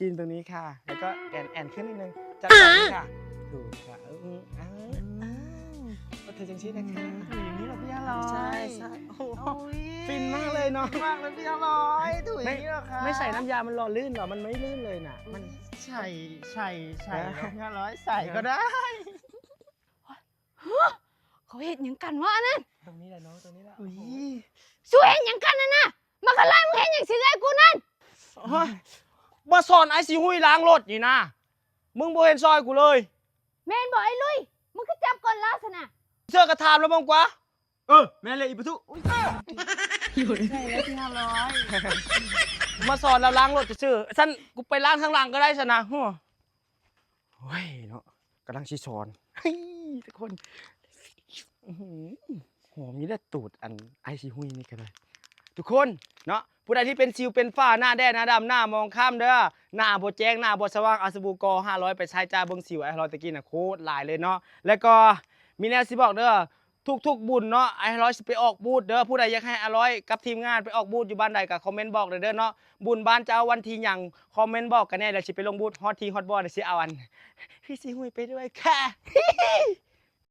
ຈີນໆ ຕົງນີ້ຄ່ະ ແລ້ວກໍແອນໆ ຂຶ້ນນິດໜຶ່ງ ຈັບຕານີ້ຄ່ະ ຖືກຄ່ະ ເອີ ເອີ ເອີ ເອີ ຖືຈັ່ງຊີ້ນະຄ່ະ ຖືຢ່າງນີ້ເຫລອພີ່ອາລອຍ? ໃຊ່ ໃຊ່ ໂອ້ໂຫ ໂອ້ຍ ຟິນມາກເລີຍເນາະ ມາກເລີຍພີ່ອາລອຍ ຖືຢ່າງນີ້ເຫລອຄະ? ໄມ່ໃສ່ນ້ຳຢາມັນຫຼໍ່ລື່ນເຫລອ? ມັນໄມ່ລື່ນເລີຍນະ ມັນ ໃສ່ ໃສ່ ໃສ່ເນາະພີ່ອາລອຍ ໃສ່ກໍໄດ້. ຮະ ເຂົາເຮັດຫຍັງກັນວະອັນນັ້ນ? ຕົງນີ້ແຫຼະນ້ອງ ຕົງນີ້ແຫຼະ ອຸ້ຍ ສູເຮັດຫຍັງກັນຫັ້ນນະ? ບັກຄະລາຍ ມຶງເຮັດຫຍັງຊິເອື້ອຍກູນັ້ນ? ໂອ້ຍ ມາສອນອ້າຍຊິຫຸຍລ້າງລົດນີ້ນະ ມຶງບໍ່ເຫັນຊ່ອຍກູເລີຍ. ແມ່ນບໍ່ອ້າຍລຸຍ? ມຶງຄືຈັບກ້ອນລາວຊັ້ນນະ? ເຊື່ອກໍຖາມລາວເບິ່ງກວ່າ. ເອີ ແມ່ນແຫຼະອີປະທຸ ອຸ້ຍ ໃສ່ແລ້ວທີ່ຫ້າຮ້ອຍ ມາສອນລາວລ້າງລົດຊື່ໆ ຊັ້ນກູໄປລ້າງທາງຫຼັງກໍໄດ້ຊັ້ນນະ. ໂອ້ຍເນາະ ກຳລັງຊິສອນ ທຸກຄົນ ຫອມຢູ່ເດ້ຕູດອັນອ້າຍຊິຫຸຍນີ້ກໍໄດ້ ທຸກຄົນເນາະ. ຜູ້ໃດທີ່ເປັນສິວເປັນຝ້າ ໜ້າແດງໜ້າດຳ ໜ້າໝອງຄ້ຳເດີ ໜ້າບໍ່ແຈ້ງ ໜ້າບໍ່ສະຫວ່າງ ເອົາສະບູກໍຫ້າຮ້ອຍໄປໃຊ້ຈ້າ ເບິ່ງສິວອ້າຍຮ້ອຍຕະກີ້ນະ ໂຄດຫຼາຍເລີຍເນາະ. ແລ້ວກໍມີແນວຊິບອກເດີ ທຸກໆບຸນເນາະ ອ້າຍຮ້ອຍຊິໄປອອກບູດເດີ ຜູ້ໃດຢາກໃຫ້ອ້າຍຮ້ອຍກັບທີມງານໄປອອກບູດຢູ່ບ້ານໃດກໍຄອມເມັນບອກໄດ້ເດີເນາະ. ບຸນບ້ານເຈົ້າວັນທີຫຍັງ ຄອມເມັນບອກກັນແດ່ ແລ້ວຊິໄປລົງບູດ ຮອດທີ່ຮອດບ່ອນຊິເອົາອັນ ຄືຊິຫຸຍໄປດ້ວຍຄ່ະ.